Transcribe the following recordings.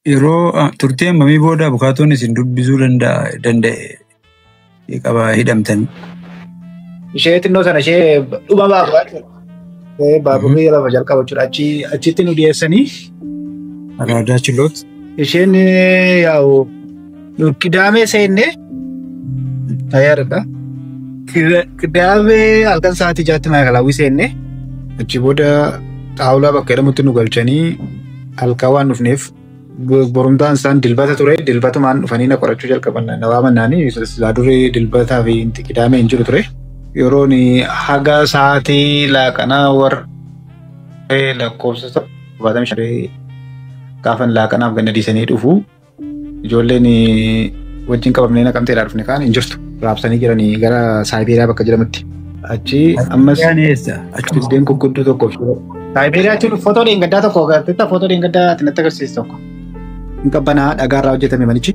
Yeroo turtii hammamii booda abukaatoon isin dubbisuu danda'e qaba hidhamtanii? Ishee xinnoo sana, ishee dhuma baaburaa jechuudha. Baaburri lafa jalqaba jechuudha. Achitti nu dhiyeessanii. Araadaa Chiloot. Isheen yaa'u Qidaamee seennee yaadadha. Qidaamee halkan sa'aatii 6tti maayikalaawwii seennee, achi booda xaawulaa bakka jedhamutti nu galchanii, halkan waan dhufneef borumtaan isaan Dilbata ture, Dilbatumaan dhufanii na qorachuu jalqaban. Na waamannaanii durii Dilbataa fi Qidaamee hin jiru ture. Yeroon haga sa'aatii laaqanaa warra lakkoofsa 75 gaafan laaqanaaf ganna dhiisanii dhufu, ijoolleen wajjin qabamnee Naqamteedhaa dhufne kaan hin jirtu. Raabsanii jiranii gara Saayibeeriyaa bakka jedhamutti. Achi ammas biddeen gurguddoo tokkoof. Saayibeeriyaa jechuun footoo dheengaddaa tokko agarteetta, footoo dheengaddaa ati natti agarsiisu tokko. Hin qabbanaa, dhagaarraa hojjetame manichi.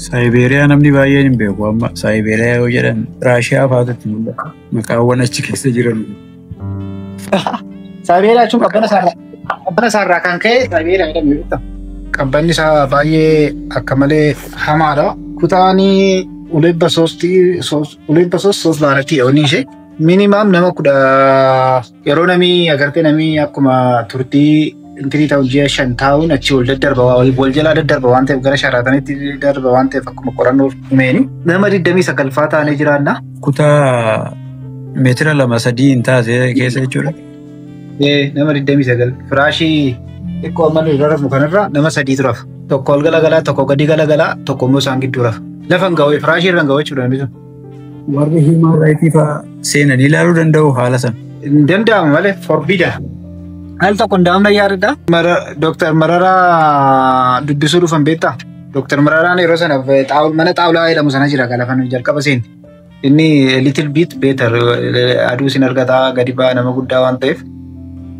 Saayibeeriyaa namni baay'een hin beeku amma. Saayibeeriyaa yoo jedhan Raashiyaa fa'aatu itti mul'ata. Maqaawwan achi keessa jiran. Saayibeeriyaa jechuun qabbana isaarraa kan ka'e Saayibeeriyaa jedhame, beektaa? Qabbanni isaa baay'ee akka malee hamaadha. Kutaan ሁለት በሶስት ሁለት በሶስት ሶስት በአራት onni ishee minimum nama 10 yeroo namni agartee namni akkuma turtii intinii ta'u ji'a 5 taa'uun achi ol daddarba, wal jalaa daddarba waan ta'eef, gara Sharaatanitti darba waan ta'eef, akkuma qorannoo dhumeen nama 29 faa taanee jiraanna. Kutaa meetira 2-3 hin taate keessa jechuudha. Nama 29 firaashii xiqqoo amma nu irra rafnu kanarra nama sadiitu rafa. Tokko ol galagalaa, tokko gadi galagalaa, tokko immoo isaan gidduu rafa. Lafa hin ga'u, firaashii irra hin ga'u jechuudha namni sun. Warri human rights fa'aa seenanii ilaaluu danda'u haala sana? Hin danda'amu malee, forbidden. Al tokko hin daa'amna yaadadha. Dooktar Mararaa dubbisuu dhufan, beektaa? Dooktar Mararaan yeroo sana mana xaawulaa jedhamu sana jira lafa nu jalqaba seenne. Inni little bit better, aduu isin argataa, gadi ba'a, nama guddaa waan ta'eef.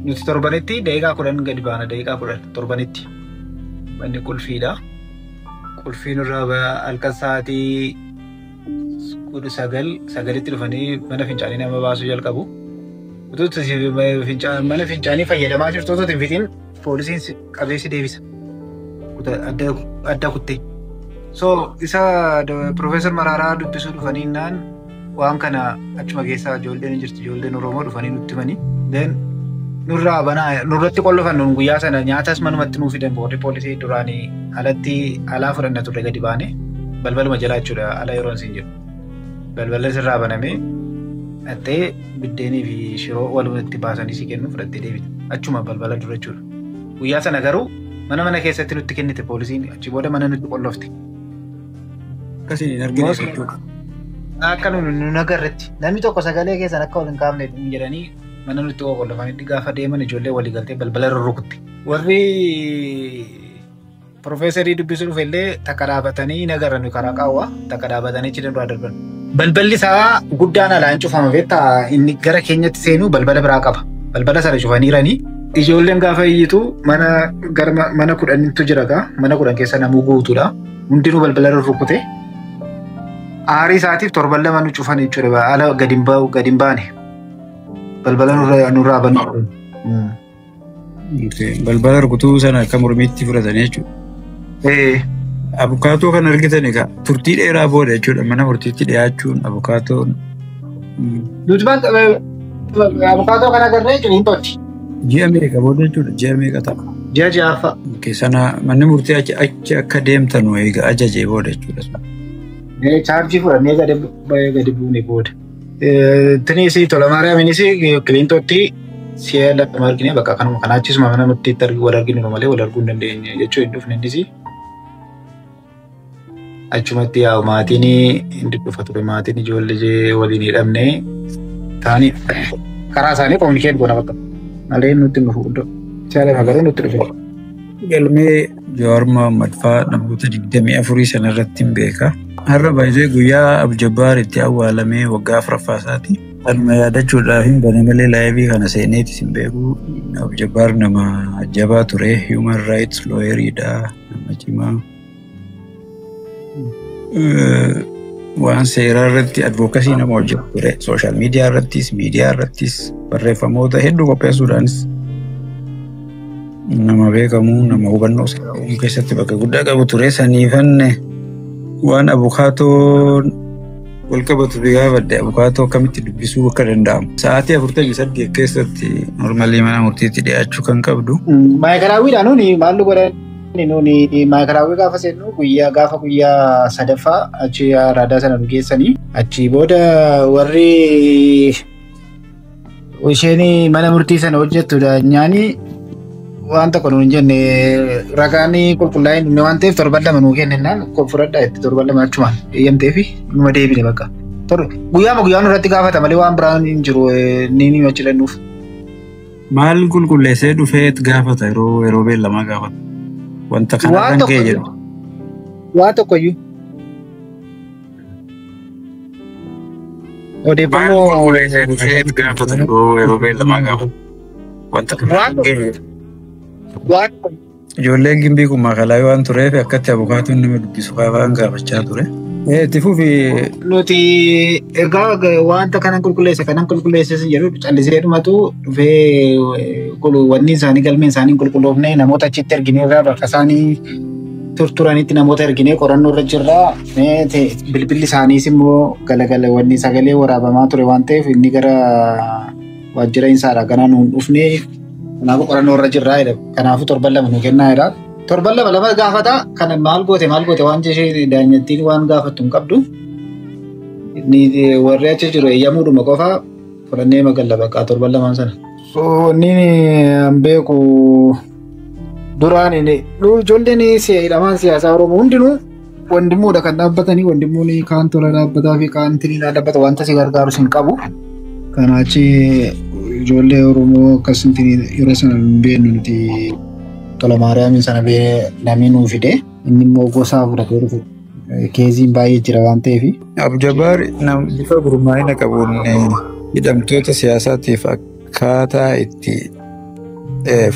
Nuti torbanitti daqiiqaa 10 gadi baana, daqiiqaa 10 torbanitti. Manni qulfiidha. Qulfiin irraa halkan sa'aatii 9:30 9tti dhufanii mana fincaanii nama baasuu jalqabu. Utuu mana fincaanii fayyadamaa jirtu otoo hin fixiin poolisiin qabee si deebisa. Adda kuttee. So isa Profeesar Mararaa dubbisuu dhufanii naan waan kana achuma keessaa ijoolleen jirti, ijoolleen Oromoo dhufanii nutti himanii. Then nurraa banaa nurratti qollofan. Nun guyyaa sana nyaatas manumatti nuu fidan. Boorri poolisii duraanii alatti alaa fudhanna turre, gadi baane balbaluma jalaa jechuudha, ala yeroo isin jedhu. Balballi sirraa banamee dhattee biddeenii fi shiroo walumatti baasanii si kennu, fudhattee deebita. Achuma balbala dura jechuudha. Guyyaa sana garuu mana keessatti nutti kennite poolisiin, achi booda mana nutti qollofte. Akkasiin hin argine jechuudha. Akka nu agarretti namni tokko sagalee keessan akka wal hin kaafne jedhanii mana nutti qollofanii gaafa deeman ijoollee walii galtee balbala irra rukutte. Warri Profeesarii dubbisuu dhufe illee takka dhaabatanii hin agarran, karaa qaawwaa takka dhaabatanii achi duraa darban. Balballi isaa guddaan alaan cufama, beektaa, inni gara keenyatti seenu balbala biraa qaba. Balbala sana cufaniiranii ijoolleen gaafa iyyitu mana gara mana 10tu jira gaa, mana 10 keessa namuu guutuudha. Hundinuu balbala irra rukute. Aarii isaatiif torban 2 nu cufan jechuudha. Ala gadi hin bahu, gadi hin baane. Balbala nurraa banu. Balbala rukutuu sana akka mormiitti fudhatanii jechuudha. Abukaatoo kan argitan egaa turtii dheeraa booda jechuudha mana murtiitti dhiyaachuun abukaatoon. Nuti abukaatoo kan agarree Qiliinxooti. Ji'a meeqa booda jechuudha? Ji'a meeqa ta'a? Ji'a ja'affaa. Sana manni murtii achi akka deemtanu egaa ajajee booda jechuudha. Chaarjii fudhannee gadi buune booda. Tinis Tolamaariyaaminis Qiliinxootti si'a 2 argine, bakka kanuma kana achisuma mana murtiitti wal arginu malee wal arguu hin dandeenye jechuu, hin dhufne innis. Achumatti yaa'u maatiin hin dhufa ture, maatiin ijoollee waliin hidhamne ta'anii karaa isaanii communicate goona bakka malee nutti hin dhufu guddoo. Si'a 2 garuu nutti dhufe. Galmee Jawaar Mohammad fa'aa namoota 24 sana irratti hin beeka. Har'a baay'ee guyyaa Abjabbaar itti awwaalamee waggaa afuraffaa isaati. Kanuma yaadachuudhaaf hin bane malee live kana seeneetis hin beeku. Abjabbaar nama jabaa ture. Human rights lawyeriidha. Nama cimaa. Waan seeraa irratti advocacy nama hojjetu ture. Social media irrattis, miidiyaa irrattis barreeffamoota hedduu qopheessuudhaanis Nama beekamu nama hubannoo seeraa keessatti bakka guddaa qabu ture saniifan waan abukaatoon wal qabatu gaafadhe abukaatoo akkamitti dubbisuu akka danda'amu. Sa'aatii 48 keessatti normalii mana murtiitti dhiyaachuu kan qabdu. Maayikalaawwiidha nuuni maal godhan nuuni maayikalaawwii gaafa seennu guyyaa gaafa guyyaa sadaffaa achi araadaa sana nu geessanii achi booda warri isheen mana murtii sana hojjettu nyaani waan tokko nuun jenne ragaan qulqullaa'ee dhumne waan ta'eef torban lama nuu kennennaan fudhadhaa itti torban lama achumaan eeyyamtee fi numa deebine bakka. Guyyaama guyyaan irratti gaafata malee waan biraan hin jiru ni ni achi lannuuf. Maal qulqulleessee dhufee gaafata yeroo beellamaa gaafata. Wanta kana kan ka'e jedhu. Waa tokkoyyuu. Odeeffannoo. Maal qulqulleessee dhufee gaafata yeroo beellamaa gaafata. Wanta kana kan ka'e jedhu. Ijoolleen gimbii kun makalaa waan tureef akkatti abukaatoon nama dubbisu afaan gaafachaa ture. Itti fufi. Nuti egaa wanta kanan qulqulleessa jedhu callisee dhumatu dhufee wanni isaanii galmeen isaanii qulqulloofne namoota achitti ergineerraa bakka isaanii turturanitti namoota erginee qorannoo irra jirraa bilbilli isaaniis immoo galagala wanni sagalee waraabamaa ture waan ta'eef inni gara waajjira isaadha ganaa nuun dhufne. Kanaafuu qorannoo irra jirraa jedha. Kanaafuu torban lama nuu kennaa jedha. Torban lama lama gaafata. Kana maal goote waan jechee daanyattiin waan gaafattu hin qabdu. Warri achi jiru eeyyamuudhuma qofa fudhannee magalla bakka torban lamaan sana. Inni beeku duraan ijoolleen hidhamaan siyaasaa Oromoo hundinuu wandimmuudha kan dhaabbatanii wandimmuun kaan tola dhaabbataa fi kaan tiriidhaa dhaabbata wanta si gargaarus hin qabu. Kanaachi ijoollee Oromoo akkasitti yeroo sana hin beeknu nuti tola Maariyaamiin sana namni nuu fide inni immoo gosaa fudhatee dhufe keeziin baay'ee jira waan ta'eef. Abjabaar bifa gurmaa'ina qabuun hidhamtoota siyaasaatiif akkaataa itti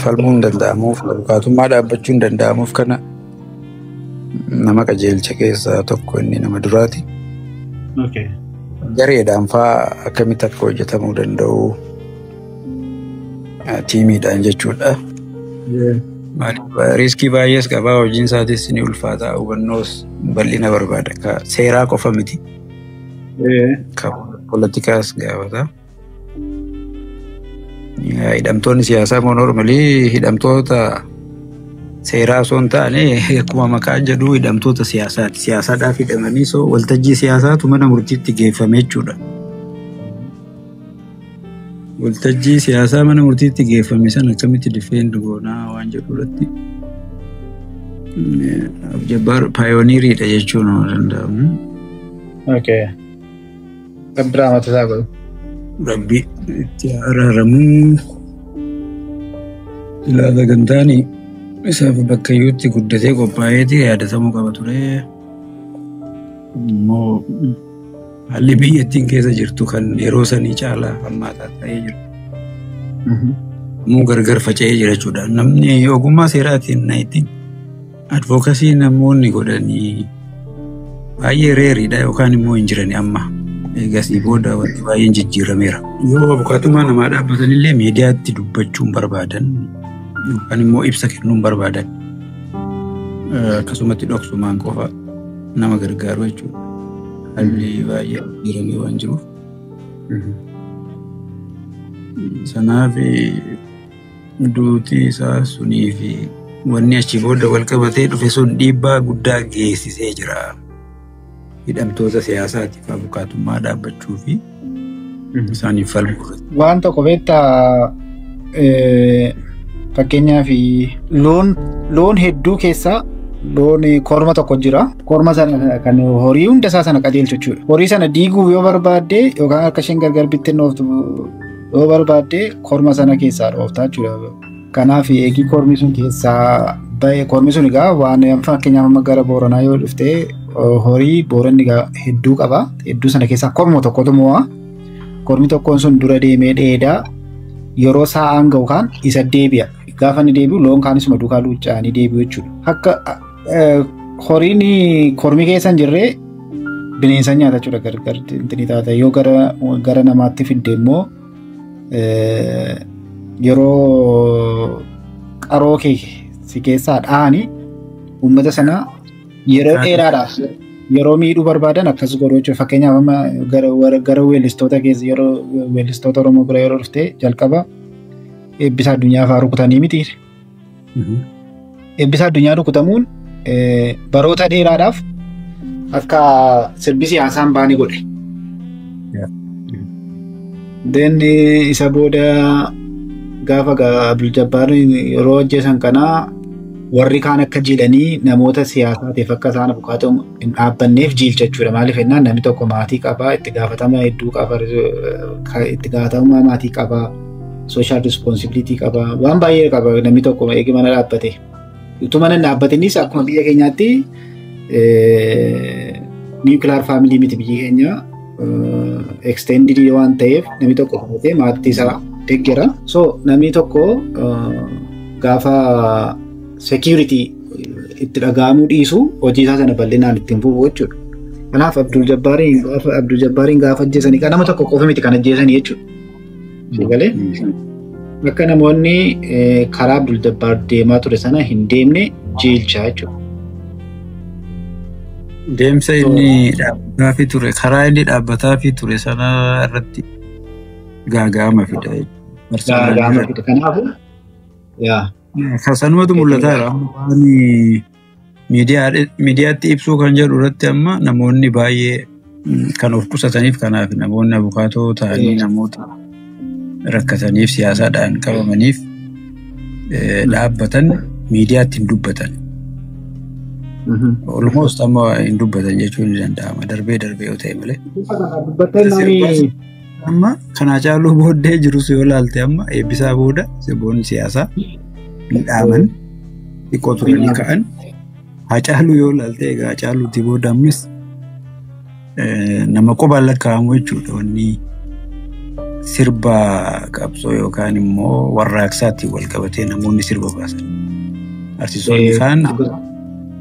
falmuun danda'amuuf abukaatummaa dhaabbachuun danda'amuuf kana nama qajeelcha keessaa tokko inni nama duraati. Gareedhaan fa'aa akkamitti akka hojjetamuu danda'u tiimiidhaan jechuudha. Riiskii baay'ees qabaa hojiin isaatis ni ulfaata hubannoos bal'ina barbaada. Seeraa qofa miti. Poolitikaas gaafata. Hidhamtoonni siyaasaa immoo normalii hidhamtoota seeraa osoo hin taane akkuma maqaan jedhu hidhamtoota siyaasaati. Siyaasaadhaaf hidhamanii soo waltajjii siyaasaatu mana murtiitti geeffame jechuudha. Waltajjii siyaasaa mana murtiitti geeffame sana akkamitti difeendu goonaa waan jedhu irratti Abjabbaar paayooniiriidha jechuun nama danda'amu. Okay. Rabbi rahmata isaa godhu. Rabbi itti araaramuu ilaa sagantaanii isaaf bakka iyyuutti guddatee qophaa'eeti yaadatamuu qaba ture. Immoo haalli biyyattiin keessa jirtu kan yeroo sanii caalaa hammaataa ta'ee jira. Immoo gargar faca'ee jira jechuudha. Namni ogummaa seeraatiin ittiin advookasii namoonni godhanii baay'ee reeriidha yookaan immoo hin jirani amma. Eegasii booda wanti baay'een jijjiirameera. Yoo abukaatummaa namaa dhaabbatanillee miidiyaatti dubbachuun barbaadan yookaan immoo ibsa kennuun barbaadan akkasumatti dhoksumaan qofa nama gargaaru jechuudha. Haalli baay'ee jijjiiramee waan jiruuf. Sanaaf duutii isaa sunii fi wanni achi booda wal qabatee dhufe sun dhiibbaa guddaa geessisee jira. Hidhamtoota siyaasaatiif abukaatummaa dhaabbachuu fi isaaniif falmuu. Waan tokko beektaa fakkeenyaaf loon hedduu keessaa loon korma tokko jira. Korma sana kan horii hunda isaa sana qajeelchu jechuudha. Horii sana diiguu yoo barbaadde yookaan harka isheen gargar bittinnooftu yoo barbaadde korma sana keessaa dhooftaa jechuudha. Kanaaf eegii kormi sun keessaa bahe kormi sun egaa waan fakkeenyaaf amma gara Booranaa yoo dhufte horii Booranni egaa hedduu qaba. Hedduu sana keessaa korma tokkotu mo'a. Kormi tokkoon sun dura deemee dheedaa yeroo saa'aan ga'u kaan isa deebi'a. Gaafa inni deebi'u loon kaan isuma duukaa luucca'anii deebi'u jechuudha. Akka horiin kormi keessa hin jirre bineensa nyaata jechuudha gargar intini taata. Yoo gara namaatti fidde immoo yeroo Qaroo kee si keessaa dhahanii uummata sana yeroo dheeraadhaaf yeroo miidhuu barbaadan akkas godhu jechuudha. Fakkeenyaaf amma gara weellistoota keessa, yeroo weellistoota Oromoo bira yeroo dhufte, jalqaba Eebbisaa Addunyaa fa'aa rukutanii miti. Eebbisaa Addunyaa rukutamuun baroota dheeraadhaaf akka sirbi siyaasaan baane godhe. Then isa booda gaafa Abdul Jabbaar yeroo ajjeesan kanaa warri kaan akka jiilanii namoota siyaasaatiif akka isaan abukaatoo hin dhaabbanneef jiilcha jechuudha. Maaliif jennaan namni tokko maatii qabaa, itti gaafatama hedduu qaba, itti gaafatamummaa maatii qabaa, social responsibility qabaa, waan baay'ee qaba namni tokko eegi mana dhaabbate. Utuu mana hin dhaabbatinis akkuma biyya keenyaatti nuclear family miti biyyi keenya, extended waan ta'eef namni tokko qabatee maatii isaa deeggera. So namni tokko gaafa security itti dhaga'amuu dhiisu hojii isaa sana bal'inaan ittiin fufu jechuudha. Kanaaf Abdul Jabbaariin gaafa ajjeesanii nama tokko qofa miti kan ajjeesanii jechuudha. Galee akka namoonni karaa Abdul Jabbaar deemaa ture sana hin deemne jiilchaa jechuudha. Deemsa inni dhaabbataa ture, karaa inni dhaabbataa fi ture sana irratti gaaga'ama fida. Gaaga'ama fida. Kanaafuu yaa. Sanumatu mul'ataa jira. Waan miidiyaatti ibsuu kan jedhu irratti amma namoonni baay'ee kan of qusataniif, kanaaf namoonni abukaatoo ta'anii namoota rakkataniif, siyaasaadhaan qabamaniif dhaabbatan miidiyaatti hin dubbatan. Almost amma hin dubbatan jechuun ni danda'ama, darbee darbee yoo ta'e malee. Amma kanaa caaluu booddee jirus yoo ilaalte, amma Eebbisaa booda sirboonni siyaasaa hin dhaaban, xiqqoo turanii ka'an. Hacaaluu yoo ilaalte, egaa Hacaaluutti booda ammas nama qubaan lakkaa'amu jechuudha wanni sirba qabsoo yookaan immoo warraaqsaatti wal qabatee namoonni sirba baasan. Artistoonni kaan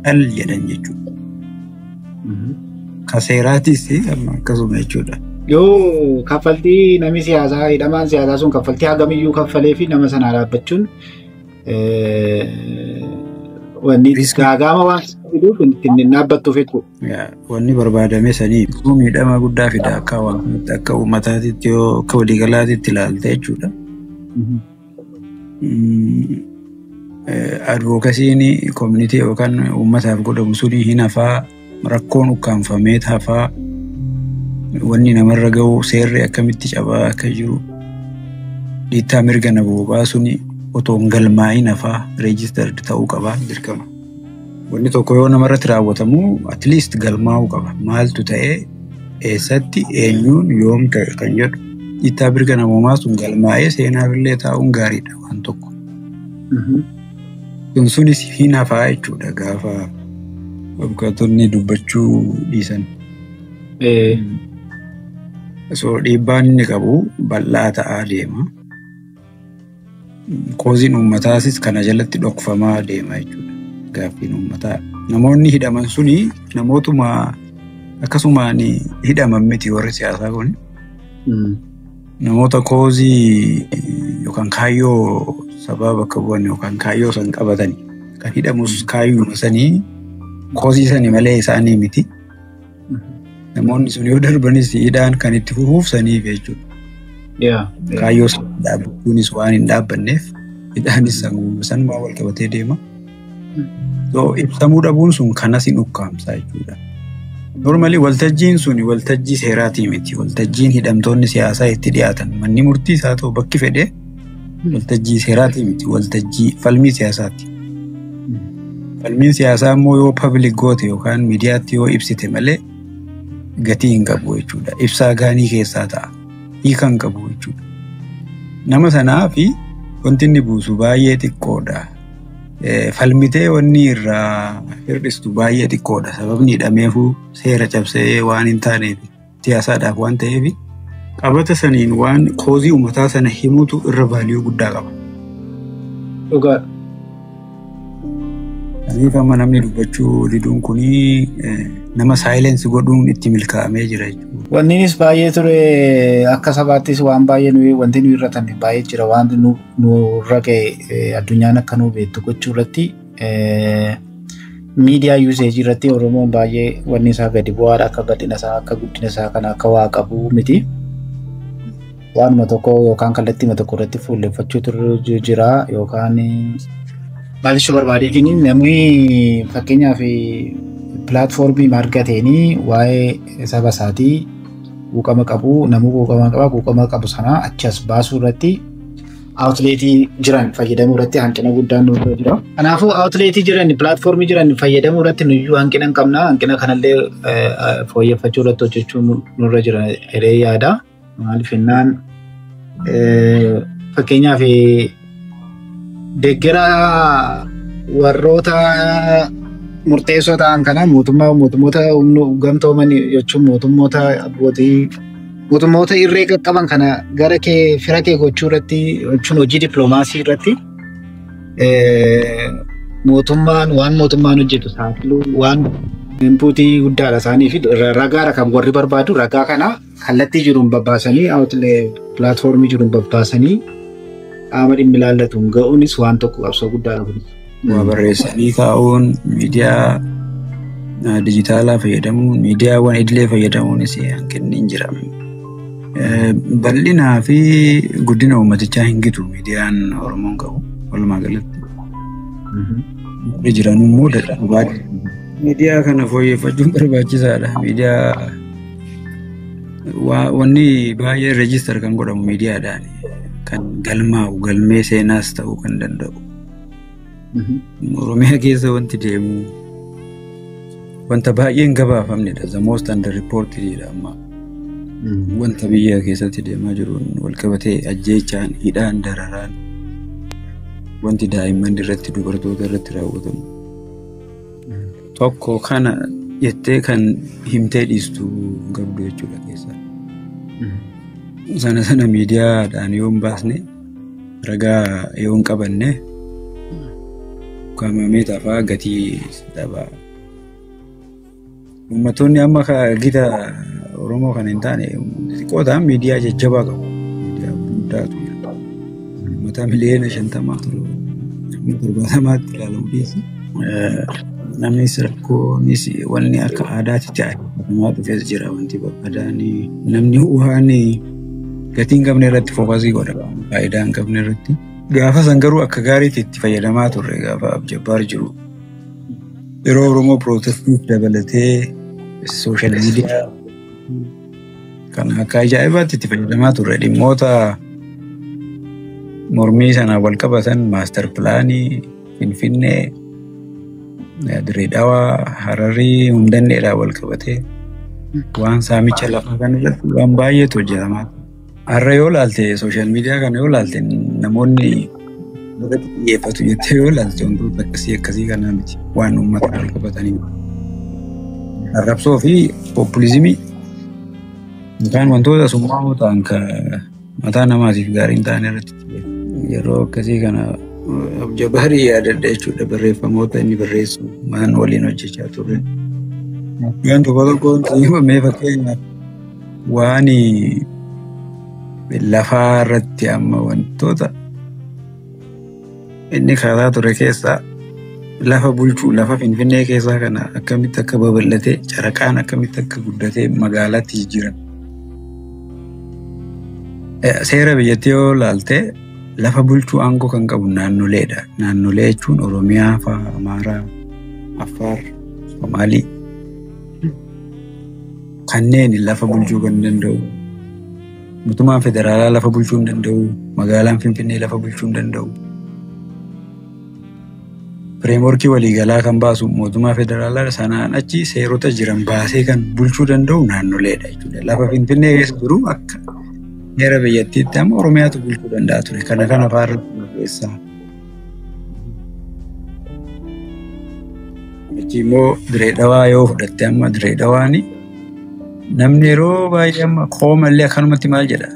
dhal jedhan jechuudha. Ka seeraatis amma akkasuma jechuudha. Yoo kaffaltii namni siyaasaa, hidhamaan siyaasaa sun kaffaltii hagamiyyuu kaffalee fi nama sanaa dhaabbachuun wanni gaagaama waan fiduuf ittiin hin dhaabbattuuf jechuudha. Wanni barbaadame sanii miidhama guddaa fida akka hawaasatti, akka uummataatitti, yoo akka waliigalaatitti ilaalte jechuudha. Advocacyn community yookaan uummataaf godhamu suni hin hafaa, rakkoon ukkaanfamee hafaa, wanni namarra gahu, seerri akkamitti cabaa akka jiru, dhiittaa mirga namoomaa suni otoo hin galmaa'in hafaa, registered ta'uu qaba dirqama. Wanni tokko yoo namarratti raawwatamu at least galmaa'uu qaba. Maaltu ta'ee, eessatti, eenyuun, yoom ta'e kan jedhu dhiittaa mirga namoomaa sun galmaa'ee seenaaf illee taa'uun gaariidha waan tokko. Sun sunis hin hafaa jechuudha gaafa abukaatonni dubbachuu dhiisan. So dhiibbaan inni qabu bal'aa ta'aa deema. Causeiin uummataasis kana jalatti dhokfamaa deema jechuudha. Gaaffiin uummataa. Namoonni hidhaman suni namootuma akkasumaan hidhaman miti, warri siyaasaa kun. Namoota cause yookaan kaayyoo sabaa bakka bu'an yookaan kaayyoo san qabatani. Kan hidhamus kaayyuma sanii, cause sanii malee isaanii miti. Namoonni sun yoo darbanis hidhaan kan itti fufuuf saniif jechuudha. Kaayyoo sana dhaabbachuunis waan hin dhaabbanneef hidhaanis sanumaa wal qabatee deema. So ibsamuu dhabuun sun kanas hin ukkaamsa jechuudha. Normally waltajjiin sun waltajjii seeraatii miti. Waltajjiin hidhamtoonni siyaasaa itti dhiyaatan, manni murtii isaa ta'u bakki fedhe, waltajjii seeraatii miti. Waltajjii falmii siyaasaati. Falmiin siyaasaa immoo yoo public goote yookaan miidiyaatti yoo ibsite malee gatii hin qabu jechuudha. Ibsaa gaanii keessaa ta'a. Hiika hin qabu jechuudha. Nama sanaa fi wanti inni buusu baay'ee xiqqoodha. Falmitee wanni irraa hir'istu baay'ee xiqqoodha. Sababni hidhameefuu seera cabsee waan hin taaneef, siyaasaadhaaf waan ta'eef, qabata saniin waan cause uummataa sana himuutu irra value guddaa qaba. Dhugaadha. Kanaaf amma namni dubbachuu diduun kunii nama silence godhuun itti milkaa'amee jira jechuudha. Wanniinis baay'ee ture akka sabaattis waan baay'ee nuyi wanti nuyi irra tanne baay'ee jira waan nurra ga'e addunyaan akka nu beektu gochuu irratti miidiyaa usage irratti Oromoon baay'ee wanni isaa gadi bu'aadha akka bal'ina isaa akka guddina isaa kana akka waa qabu miti. Waanuma tokko yookaan kallattiima tokko irratti fuulleffachuutu jira yookaan maal jechuu barbaadeetiin namni fakkeenyaaf pilaatfoormii argateenii waa'ee saba isaatii quuqama qabu namuu quuqama qaba quuqama qabu sana achi as baasuu irratti outletii jiran fayyadamuu irratti hanqina guddaan nurra jira. Kanaafuu outletii jiran pilaatfoormii jiran fayyadamuu irratti nuyyuu hanqina hin qabna hanqina kanallee fooyyeffachuu irratti hojjechuu nurra jira jedhee yaada. Maaliif jennaan fakkeenyaaf deeggara warroota murteessoo ta'an kana mootummoota gamtooman jechuun mootummoota abbootii mootummoota irree qaqqaban kana gara kee fira kee gochuu irratti jechuun hojii dippiloomaasii irratti mootummaan waan mootummaan hojjetu saaxiluu waan inpuutii guddaadha isaanii fi ragaadha kan warri barbaadu ragaa kana kallattii jiruun babbaasanii outlee pilaatfoormii jiruun babbaasanii qaama dhimmi ilaallatuun ga'uunis waan tokko qabsoo guddaadha kunis. Waa barreessanii kaa'uun miidiyaa dijitaalaa fayyadamuun miidiyaawwan idilee fayyadamuunis hanqinni hin jira. Bal'inaa fi guddina uummatichaa hin gitu miidiyaan Oromoon qabu walumaa galatti. Warri jiran immoo dadhabaa. Miidiyaa kana fooyyeffachuun barbaachisaadha. Miidiyaa wanni baay'ee register kan godhamu miidiyaadhaan kan galmaa'u galmee seenaas ta'uu kan danda'u. Oromiyaa keessa wanti deemu wanta baay'ee hin gabaafamnedha. The most underreported amma. Wanta biyya keessatti deemaa jiruun wal qabatee ajjeechaan, hidhaan, dararaan wanti daa'imman irratti dubartoota irratti raawwatamu. Tokko kana jettee kan himtee dhiistu qabdu jechuudha keessaa. Sana sana miidiyaadhaan yoo hin baasne ragaa yoo hin qabanne ukkaamamee tafaa gatii dhabaa. Uummattoonni amma gita Oromoo kana hin taane xiqqoo ta'an miidiyaa jajjabaa qabu. Miidiyaa guddaatu jira. Uummata miliyoona 50 70tti ilaalamu keessa. Namnis rakkoonis wanni akka aadaatti ta'e dhufees jira wanti barbaadan namni waan gatii hin qabne irratti focus godha faayidaa hin qabne irratti. Gaafa san garuu akka gaariitti itti fayyadamaa turre gaafa Abjabbaar jiru. Yeroo Oromoo protestiif dabalatee social media kan akka ajaa'ibaatti itti fayyadamaa turre dhimmoota mormii sanaan wal qabatan master planii Finfinnee Dirree Dhawaa Hararii hundanneedhaan wal qabatee waan saamicha lafaa kan irratti waan baay'eetu hojjetamaa. Har'a yoo ilaalte social media kana yoo ilaalte namoonni irratti xiyyeeffatu jettee yoo ilaalte wantoota akkasii akkasii kanaa miti waan uummata wal qabatanii. Arrabsoo fi populismii yookaan wantoota summaa'oo ta'an kan mataa namaatiif gaarii hin taane irratti xiyyeeffatu. Yeroo akkasii kana Abjabaarii yaadadha jechuudha barreeffamoota inni barreessu waan waliin hojjechaa turre. Waan tokko tokko himamee fakkeenyaaf waan lafaa irratti amma wantoota inni kaasaa ture keessaa lafa bulchuu lafa Finfinnee keessaa kana akkamitti akka babal'atee caraqaan akkamitti akka guddatee magaalaatti jijjiirame. Seera biyyattii yoo ilaalte lafa bulchuu aangoo kan qabu naannoleedha. Naannolee jechuun Oromiyaa fa'aa, Amaaraa, Affaar, Somaalii kanneen lafa bulchuu kan danda'u. Mootummaan federaalaa lafa bulchuu hin danda'u. Magaalaan Finfinnee lafa bulchuu hin danda'u. Frameworkii waliigalaa kan baasu mootummaa federaalaa sanaan achi seerota jiran baasee kan bulchuu danda'u naannoleedha jechuudha. Lafa Finfinnee keessa jiru akka heera biyyattiitti amma Oromiyaatu bulchuu danda'a ture. Kana kana fa'aa irratti barreessaa. Achi immoo Diree Dhawaa yoo fudhatte amma Diree Dhawaani namni yeroo baay'ee amma koomallee akkanumatti maal jedha?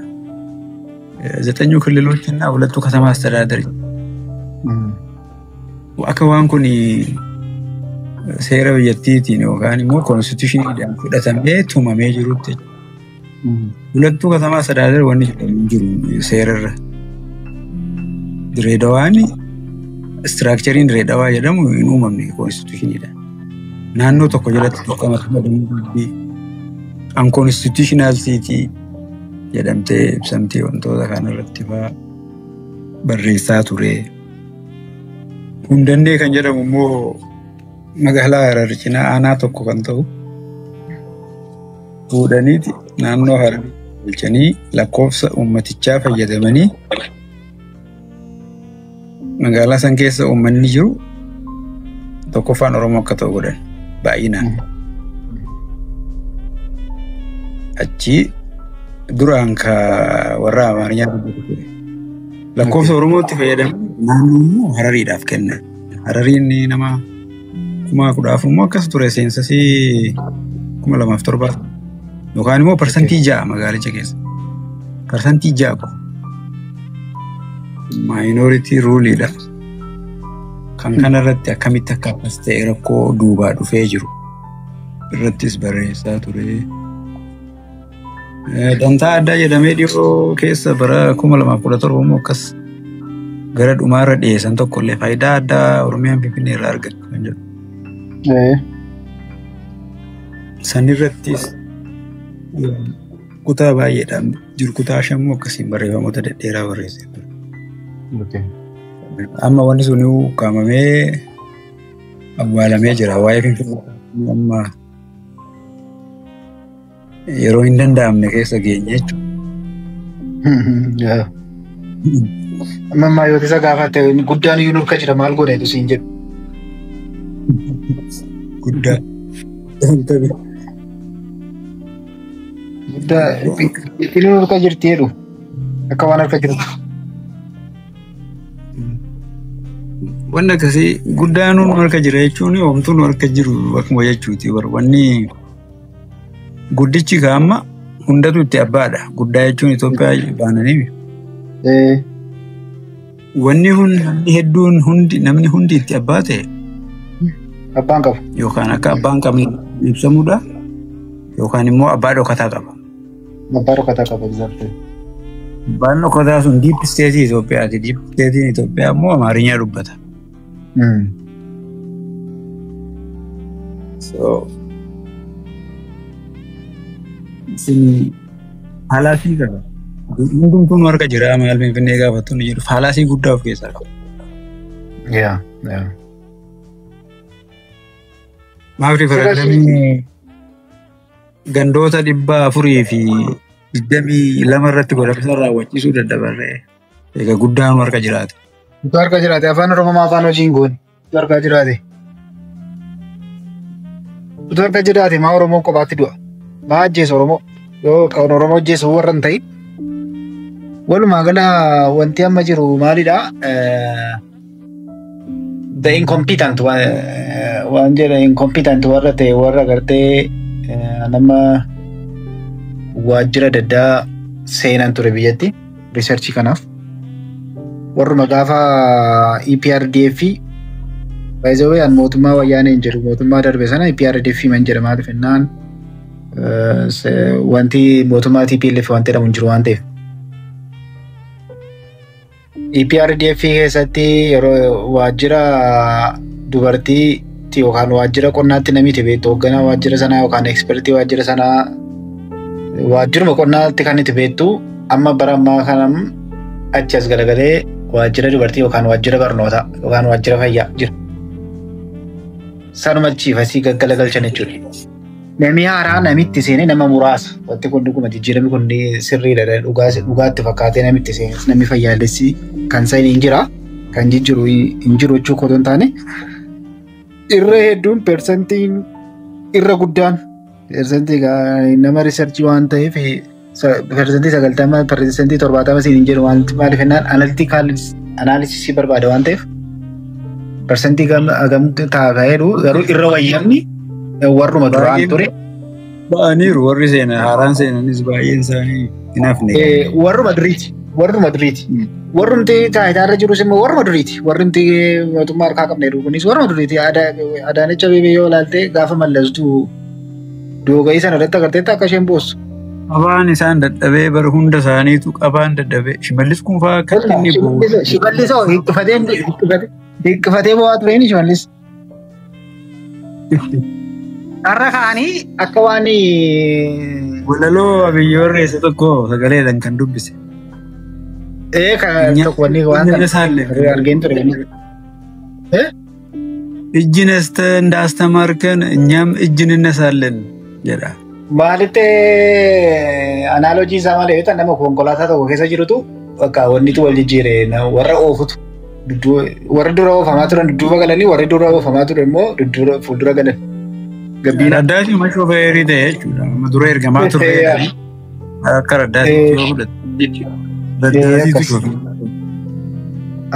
ዘጠኙ ክልሎች እና ሁለቱ ከተማ አስተዳደር akka waan kun seera biyyattiitiin yookaan immoo konstitushiniidhaan fudhatamee tumamee jirutti. Hulattuu katamaa sadaadir wanni jedhamu hin jiru seerarra. Direedawaan istiraakchariin Direedawaa jedhamu hin uumamne konstitushiniidhaan. Naannoo tokko jalatti tokkama qabdi. Unconstitutional city jedhamtee ibsamtee wantoota kanarratti fa'aa barreessaa ture. Hundandee kan jedhamu immoo magaalaa Harar cinaa aanaa tokko kan ta'u fuudhaniiti naannoo Harar galchanii lakkoofsa uummatichaa fayyadamanii magaalaa san keessa uummanni jiru tokkoffaan Oromoo akka ta'u godhan baay'inaan. Achi duraan ka warra Amaariyaa dubbatu ture. Lakkoofsa Oromootti fayyadaman naannoo immoo Harariidhaaf kennan. Harariin nama 14,000 immoo akkas ture seensasii 2007 yookaan immoo 6% magaalicha keessa. 6% qofa. Minority ruleidha. Kan kanarratti akkamitti akka akkas ta'e rakkoo duubaa dhufee jiru irrattis barreessaa ture. Dantaa addaa jedhamee dhiyoo keessa bara 2017 immoo akkas gara dhumaarra dhiyeessan tokkollee faayidaa addaa Oromiyaan Finfinnee irraa argattu kan jedhu. Sanirrattis kutaa baay'eedhaan jiru kutaa shanmoo akkasiin barreeffamoota dhedheeraa barreessee ture. Amma wanni sun ukkaamamee awwaalamee jira. Waa'ee Finfinnee amma yeroo hin danda'amne keessa geenye jechuudha. Amma ammaa yoo isa gaafatte guddaan iyyuu nurka jira maal godheetu siin jedhu. Guddaa. Guddaa inni nurka jirti jedhu akka waan harka jirtu. Wanni akkasii guddaan nu harka jira jechuun homtuu nu harka jiru akkuma jechuuti. Wanni guddichi amma hundatu itti abbaadha. Guddaa jechuun Itoophiyaa baananii. Wanni namni hedduun hundi namni hundi itti abbaa ta'e. Abbaan qabu. Yookaan akka abbaan qabne ibsamudha. Yookaan immoo abbaa dhokataa qaba. Abbaa dhokataa qaba exactly. Abbaan dhokataa sun deep state Itoophiyaati. Deep state Itoophiyaa immoo Amaarinyaa dubbata. So isin fallacy qaba. Hundumtuu nu harka jira maal Finfinnee gaafattu ni jedhu fallacy guddaa of keessaa qaba. Yeah. Maaf riifarandamii gandoota 422 irratti godhamsa raawwachiisuu daddabarree egaa guddaan nu harka jiraate. Utuu harka jiraate afaan Oromoo afaan hojii hin goone. Utuu harka jiraate. Utuu harka jiraate maa Oromoon kophaatti du'a. Maa ajjeesa Oromoo. Yoo kan Oromoo ajjeesu warra hin ta'in. Walumaa gala wanti amma jiru maalidha? The incompetent waan jedha incompetent warra ta'e warra gartee nama waajjira adda addaa seenan ture biyyatti riisarchii kanaaf. Warruma gaafa EPRDF by the way an mootummaa wayyaanee hin jedhu mootummaa darbe sana EPRDF man jedha maaliif jennaan wanti mootummaa TPLF wanti jedhamu hin jiru waan ta'eef. EPRDF keessatti yeroo waajjira dubartiitti yookaan waajjira qonnaatti namni beektu hoogganaa waajjira sanaa yookaan ekspertii waajjira sanaa waajjiruma qonnaatti kan itti beektu amma bara ammaa kana achi as galagalee waajjira dubartii yookaan waajjira barnootaa yookaan waajjira fayyaa jira. Sanuma achiif asii gaggalagalchan jechuudha. Namni haaraa namitti seenee nama muraasa. Wanti kun dhuguma jijjiiramni kun sirriidha dhugaatti fakkaatee namitti seenee namni fayyaalessi kan sani hin jira kan jijjiiru hin jiru jechuu koo hin taane irra hedduun persentiin irra guddaan persentii nama riisarchii waan ta'eef 90% 70% siin hin jedhu maaliif jennaan analysis barbaada waan ta'eef persentii gamtu ta'a jedhu garuu irra wayyamni warruma duraan ture. Ba'aniiru warri seenan haaraan seenanis baay'een isaanii hin hafne. Warruma duriiti. Warruma duriiti. Warrumti taayitaarra jirus immoo warruma duriiti. Warrumti mootummaa harkaa qabne kunis warruma duriiti. Adaanech Abeebee yoo ilaalte gaafa Mallastuu doogayii sana irratti agarteetta akka isheen boossu. Qabaan isaan dadhabee bara hunda isaaniitu qabaan dadhabee Shimallis kun fa'aa akka inni boo'u. Shimallis hoo hiqqifatee bo'aa tureen Shimallis. Har'a ka'anii akka waan Walaloo Abiyyi barreesse tokko sagaleedhaan kan dubbise. Kan tokko wanni waan kana argeen ture. እጅ ነስተህ እንዳስተማርከን እኛም እጅ እንነሳለን jedha. Maalitti analogy isaa malee yoo nama konkolaataa tokko keessa jirutu bakka wannitu wal jijjiire warra oofutu warri dura oofamaa turan dudduuba galanii warri dura oofamaa ture immoo fuuldura galan. Raddaati ma shofeerii ta'e jechuudha. Amma dura ergamaa turre akka raddaati yoo fudhate. Raddaatiitu shofeerii.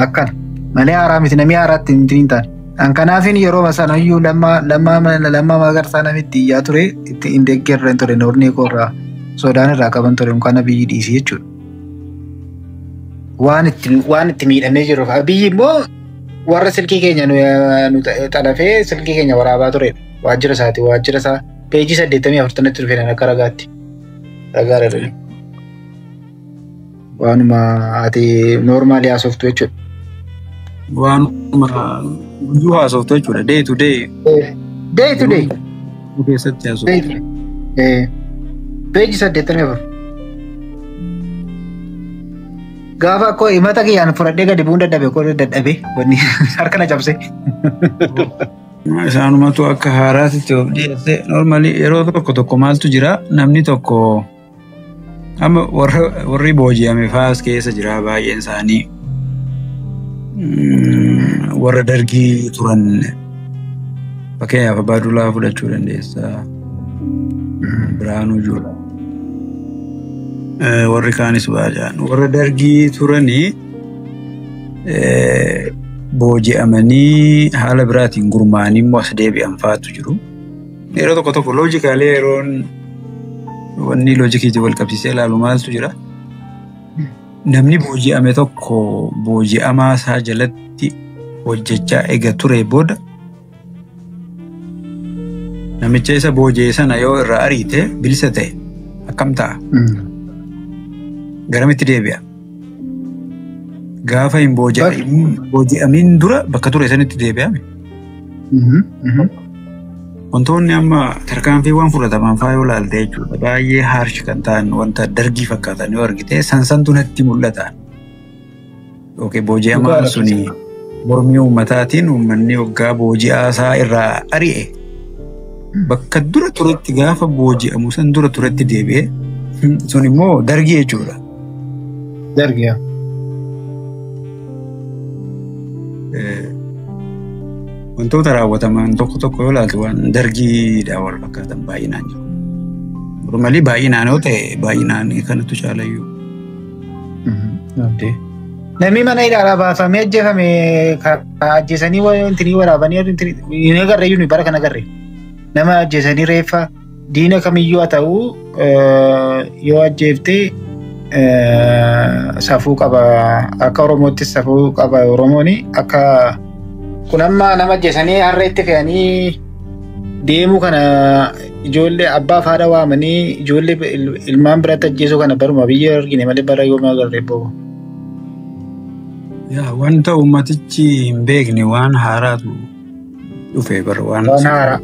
Akkana malee haaraa miti namni haaraatti hin taane. An kanaafin yeroo sanayyuu Lammaa Magarsaa namitti iyyaa ture itti hin deeggarreen ture norni koorraa sodaan irraa qaban ture mukaan Abiyyi dhiisii jechuudha. Waan itti miidhamee jiruuf Abiyyi immoo warra silkii keenya nu xalafee silkii keenya waraabaa ture waajjira isaati waajjira isaa peejii 84 tti dhufeen akka ragaatti ragaa dha. Waanuma ati noormaali haasoftu jechuudha. Waanuma guyyuu haasoftu jechuudha. Day to day. Day to day. Keessatti haasoftu. Peejii 84. Gaafa akkoo himata kiyyaan fudhadhee gadi bu'uun dadhabe koo dadhabe wanni harka na cabse. Isaanumatu akka haaraatti of dhiyeesse normally yeroo tokko tokko maaltu jira namni tokko amma warri booji'ame faas keessa jira baay'een isaanii warra dargii turan fakkeenyaaf Abbaa Duulaa fudhachuu dandeessa. Biraanuu Juulaa. Warri kaanis baay'een warra dargii turanii booji'amanii haala biraatiin gurmaa'anii immoo as deebi'an fa'aatu jiru. Yeroo tokko tokko loojikaalee yeroon wanni loojikiitiin wal qabsiisee ilaalu maaltu jira. Namni booji'ame tokko booji'amaa isaa jalatti hojjechaa eega ture booda namicha isa booji'e sana yoo irraa ariite bilisa ta'e akkam ta'a? Garamitti deebi'a? Gaafa hin booji'amin dura bakka ture sanitti deebi'ame. Wantoonni amma tarkaanfiiwwan fudhataman fa'aa yoo ilaalte jechuudha. Baay'ee harsh kan ta'an wanta dargii fakkaatan yoo argite sansantu natti mul'ata. Okay, booji'amaan suni mormii uummataatiin uummanni waggaa booji'aa isaa irraa ari'e. Bakka dura turetti gaafa booji'amu san dura turetti deebi'e sun immoo dargii jechuudha. Dargii. Wantoota raawwataman tokko tokko yoo ilaalte waan dargiidhaan wal fakkaatan baay'inaan jiru. Normally baay'inaan yoo ta'e baay'inaan kanatu caalayyuu. Namni mana hidhaadhaa baafamee ajjeefame ajjeesanii wanti waraabanii hin agarre iyyuu bara kana agarre. Nama ajjeesanii reeffa diina kamiyyuu haa ta'u yoo ajjeefte safuu qaba. Akka Oromoottis safuu qaba Oromoon akka kun amma nama ajjeesanii harree itti fe'anii deemuu kana ijoollee abbaa fi haadha waamanii ijoollee ilmaan biratti ajjeesuu kana baruma biyya argine malee bara yooma agarre boobu. Yaa wanta uummatichi hin beekne waan haaraatu dhufe bara waan haaraa.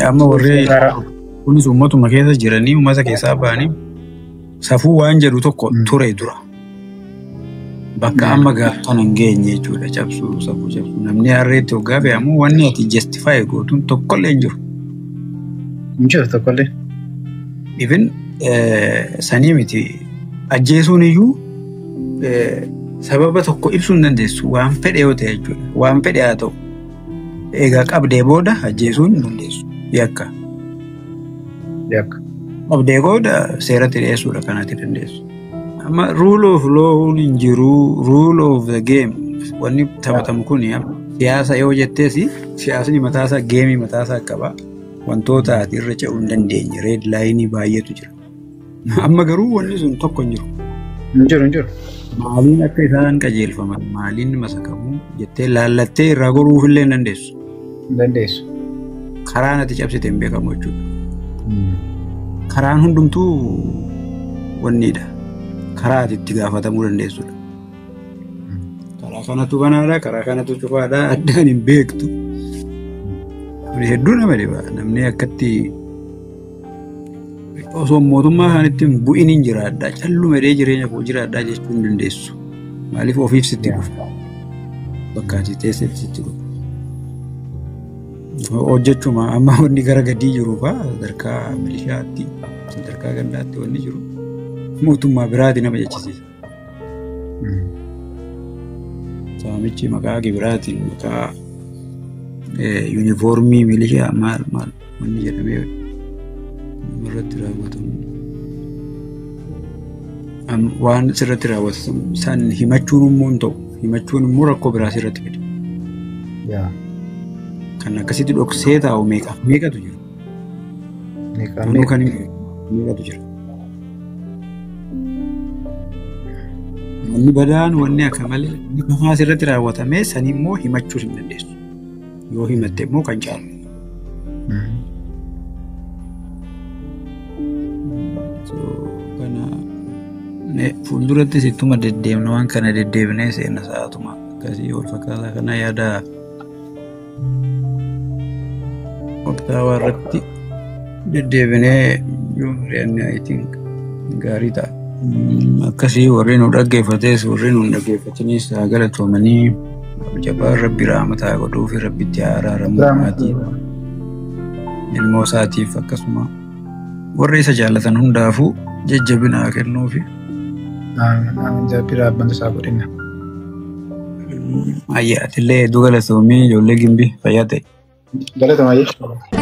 Amma warri kunis uummatuma keessa jiranii uummata keessaa ba'anii safuu waan jedhu tokko ture dura. Bakka amma gaafatan hin geenye jechuudha cabsuu safuu cabsuu namni harreetti hoggaa fe'amu wanni ati justify gootuun tokkollee hin jiru. Hin jiru tokkollee. Even sanii miti ajjeesuun iyyuu sababa tokko ibsuu hin dandeessu waan fedhe yoo ta'e jechuudha waan fedhe haa ta'u egaa qabdee booda ajjeesuun hin dandeessu yakka. Yakka. Qabdee booda seeratti dhiyeessuudha kanatti dandeessu. Amma rule of law hin jiru rule of the game wanni taphatamu kun siyaasa yoo jettees siyaasni mataasaa geemii mataasaa qaba wantoota ati irra ce'uu hin dandeenye red line baay'eetu jira. Amma garuu wanni sun tokko hin jiru. Hin jiru hin jiru. Maaliin akka isaan qajeelfaman maaliin masakamu jettee laallattee irraa goruuf illee hin dandeessu. Hin dandeessu. Karaan ati cabsite hin beekamu jechuudha. Karaan hundumtuu wanniidha. Karaa ati itti gaafatamuu dandeessudha. Karaa kanatu banaadha, karaa kanatu cufaadha, addaan hin beektu. Hedduu nama dhiba. Namni akkatti osoo mootummaa isaaniitti hin bu'in hin jiraadha. Calluma jedhee jireenya koo jiraadhaa jechuu hin dandeessu. Maaliif ofiif sitti dhufa. Bakka ati teessetti sitti dhufa. Hojjechuma amma wanni gara gadii jiru fa'aa sadarkaa milishaatti, sadarkaa gandaatti wanni jiru mootummaa biraati nama jechisiisa. Saamichi maqaa gibiraatiin maqaa yuunifoormii milishaa maal maal wanni jedhamee namarratti raawwatamu. Waan sirratti raawwatamu san himachuun immoo hin ta'u. Himachuun immoo rakkoo biraa sirratti fida. Kan akkasitti dhoksee taa'u meeqa meeqatu jira? Kan meeqatu jira? Wanni badaan wanni akka malee wanni sirratti raawwatamee san immoo himachuu hin dandeessu. Yoo himatte immoo kan caalu. Kana fuuldurattis ittuma deddeemna waan kana deddeebinee seenna sa'aatuma akkasii wal fakkaataa kana yaada waqtaawaa irratti deddeebinee yoo mari'anne I think gaarii ta'a. Akkasii warri nu dhaggeeffates warri nu hin dhaggeeffatinis haa galatoomanii jabaan rabbi rahmataa godhuu fi rabbitti haa araaramu maatii ilmoo isaatiif akkasuma warri isa jaallatan hundaafuu jajjabina haa kennuufi. Amiin jabbi raabbantu isaa godhinna. Ayyaa atillee hedduu galatoomii ijoollee gimbii fayyaa ta'e. Galatoomaa jechuudha.